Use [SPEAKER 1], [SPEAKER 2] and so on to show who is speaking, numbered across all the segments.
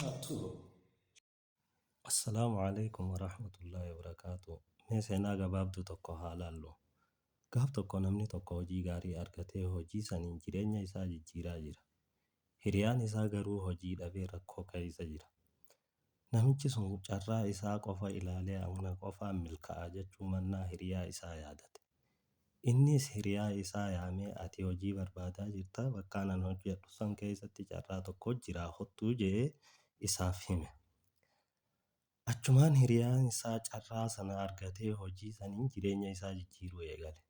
[SPEAKER 1] Part 2. Assalaamu alaikum warahmatullaahi wabarakaatu. Mee seenaa gabaabduu tokko haa laallu. Gaaf tokko namni tokko hojii gaarii argatee hojii saniin jireenya isaa jijjiiraa jira. Hiriyaan isaa garuu hojii dhabee rakkoo keessa jira. Namichi sun carraa isaa qofa ilaalee ana qofaan milkaa'a jechuu mannaa hiriyaa isaa yaadate. Innis hiriyaa isaa yaamee, ati hojii barbaadaa jirtaa, bakkaan an hojjedhu san keessatti carraa tokko jira, kottuu jedhee isaaf hime. Achumaan hiriyaan isaa carraa sana argatee hojii saniin jireenya isaa jijjiiruu eegale.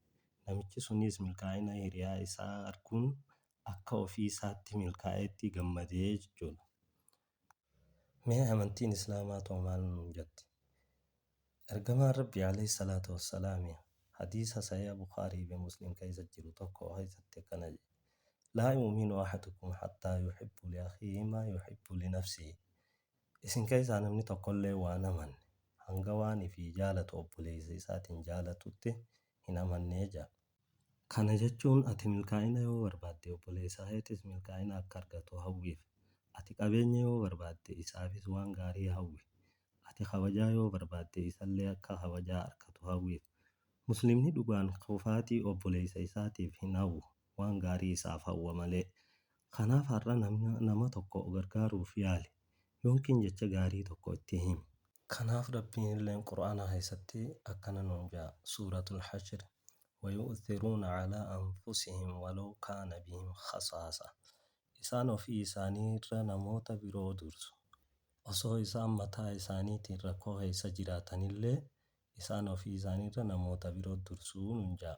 [SPEAKER 1] Namichi sunis milkaa'ina hiriyaa isaa arguun akka ofii isaatti milkaa'etti gammadee jechuudha. Mee amantiin Islaamaa too maal nuun jetti? Ergamaan Rabbii alayhi salaatu wassalaami hadiisa Sahiha Bukhaarii fi Muslim keessa jiru tokko keessatti akkana jedhe: Laa yu'minu ahadukum hattaa yuhibbu li akhiihi maa yuhibbu li nafsihi. Isin keessaa namni tokkollee waan amanne hanga waan ifii jaalatu obboleessa isaatiin jaalatutti hin amannee jedha. Kana jechuun ati milkaa'ina yoo barbaadde obboleessa keetis milkaa'ina akka argatu hawwiif. Ati qabeenya yoo barbaadde isaafis waan gaarii hawwi. Ati kabajaa yoo barbaadde isallee akka kabajaa argatu hawwiif. Muslimni dhugaan kufaatii obboleessa isaatiif hin hawwu, waan gaarii isaaf hawwa malee. Kanaaf har'a nama tokko gargaaruuf yaali, yookiin jecha gaarii tokko itti himi. Kanaaf Rabbiin illeen Qur'aana keessatti akkana nuun jedha: Suuratul Hashr, Wayu'thiruuna alaa anfusihim walaw kaana bihim khasaasa. Isaan ofii isaanii irra namoota biroo dursu. Osoo isaan mataa isaaniitiin rakkoo keessa jiraatanillee isaan ofii isaanii irra namoota biroo dursuu nuun jedha.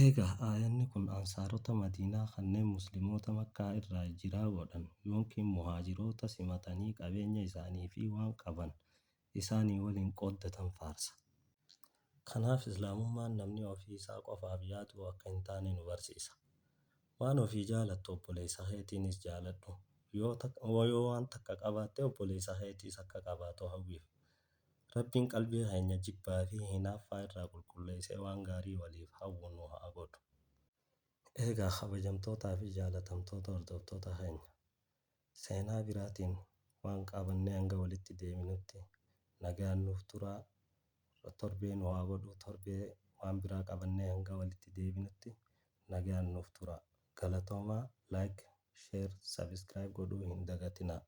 [SPEAKER 1] Eegaa aayanni kun Ansaarota Madiinaa kanneen Muslimoota Makkaa irraa hijraa godhan yookiin Muhaajiroota simatanii qabeenya isaanii fi waan qaban isaanii waliin qooddatan faarsa. Kanaaf Islaamummaan namni ofii isaa qofaaf yaaduu akka hin taane nu barsiisa. Waan ofii jaalattu obboleessa keetiinis jaaladhu. Yoo waan takka qabaatte obboleessa keetiis akka qabaatu hawwiif. Rabbiin qalbii keenya jibbaa fi hinaaffaa irraa qulqulleessee waan gaarii waliif hawwu nu haa godhu. Eegaa kabajamtootaa fi jaalatamtoota hordoftoota keenya, seenaa biraatiin waan qabannee hanga walitti deebinutti nagaan nuuf turaa. Torbee nu haa godhu. Torbee waan biraa qabannee hanga walitti deebinutti nagaan nuuf turaa. Galatoomaa. Like, share, subscribe godhuu hin dagatinaa.